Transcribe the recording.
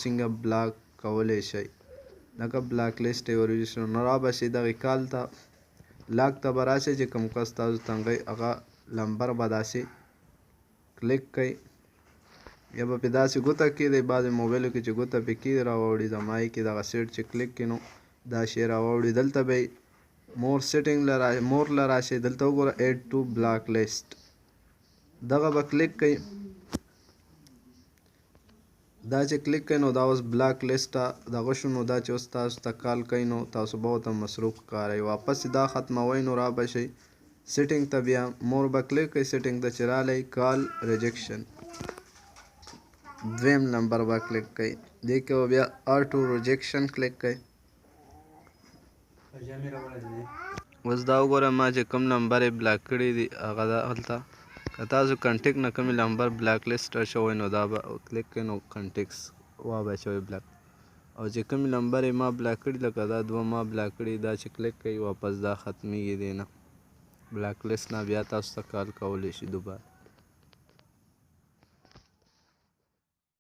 څنګه بلاک کولی شئ، لکه بلاک لیست یې ورجسټر. نو را به شئ دغې کال ته، لاک ته به راشئ، چې کوم کس تاسو تنګوي هغه لمبر به داسې کلیک کړئ یا به پې داسې ګوته کېږدئ. بعضې موبایلو کې چې ګوته پې کېږدي راواوړي، زما یې کې دغه سیټ چې کلیک کړئ نو دا شی راواوړي. دلته به یې مور سیټینګ له مور له راشئ، دلته وګوره ایډ ټو بلاک لیست، دغه به کلیک کړئ. دا چې کلیک کړئ نو دا اوس بلاک لیست دغه شو. نو دا چې اوس تاسو ته کال کوي نو تاسو به ورته مصروف ښکارئ. واپس دا ختموئ نو را به شئ سیټینګ ته، بیا مور به کلیک کړئ. سیټینګ ته چې رالی کال ریجکشن دویم نمبر به کلیک کړئ، دې کې به بیا آټو ریجکشن کلیک کړئ. اوس دا وګوره ما چې کوم نمبر یې بلاک کړی دی هغه دا هلته که تاسو کنټیکټ نه کوم نمبر بلاک لیست شوی نو دا به کلیک کړئ نو کنټیکټس وا به شوی بلاک، او چې کوم نمبر یې ما بلاک کړی لکه دا دوه ما بلاک کړي، دا چې کلیک کړئ واپس دا ختمیږي دی نه بلاک لیست نه، بیا تاسو ته کال کولی شي دوباره.